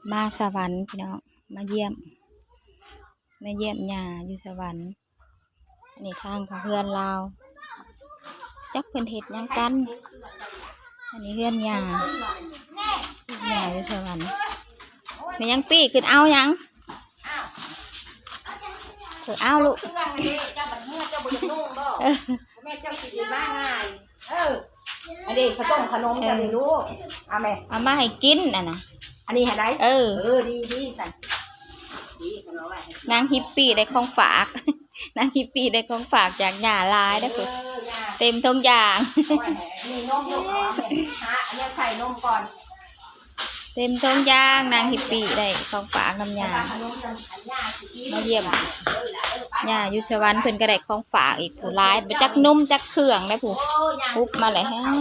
ມາສະຫວັນພີ່ນ້ອງ ມາຢ້ຽມ ມາຢ້ຽມຍ່າຢູ່ສະຫວັນ. ອັນນີ້ທາງເຮືອນລາວ ຈັກເພິ່ນເຮັດຫຍັງກັນ. ອັນນີ້ເຮືອນຍ່າ ຍ່າຢູ່ສະຫວັນ. ແມ່ນຫຍັງປີ້ ຂຶ້ນເອົາຫຍັງ? ເອີ ເອົາລູກ ເຈົ້າບັດເມື່ອເຈົ້າບໍ່ຢາກນຸ່ງບໍ່? ເອີ ແມ່ເຈົ້າຊິໄດ້ມາງ່າຍ. ເອີ ອັນນີ້ເຂົ້າຕົ້ມຂະໜົມ ເອີ ເຈົ້ານີ້ລູກ ເອົາແມ່ ເອົາມາໃຫ້ກິນອັນນະ. ອັນນີ້ຫັ້ນໃດ? ເອີ ເອີ ດີໆ ຊັ້ນ ດີ ເພິ່ນເອົາໄວ້ໃຫ້ ນາງຮິບປີ້ໄດ້ຂອງຝາກ ນາງຮິບປີ້ໄດ້ຂອງຝາກຈາກຍ່າຫຼາຍເດ້ ເອີ ພຸ້ນ ຍ່າ ເຕັມຖົງຢາງ ເອົາໄວ້ໃຫ້ ອັນນີ້ນົມລູກ ເອົາ ເອົາແມ່ ຫາອັນນີ້ໃສ່ນົມກ່ອນ. ເຕັມຖົງຢາງ ນາງຮິບປີ້ໄດ້ຂອງຝາກນຳຍ່າ ມາຢ້ຽມຍ່າຢູ່ສະຫວັນ ເພິ່ນກໍໄດ້ຂອງຝາກອີກຜູ້ຫຼາຍ ບໍ່ຈັກນົມຈັກເຄື່ອງໄດ໋ຜູ້ ປຸບມາແລ້ວ ແຮງ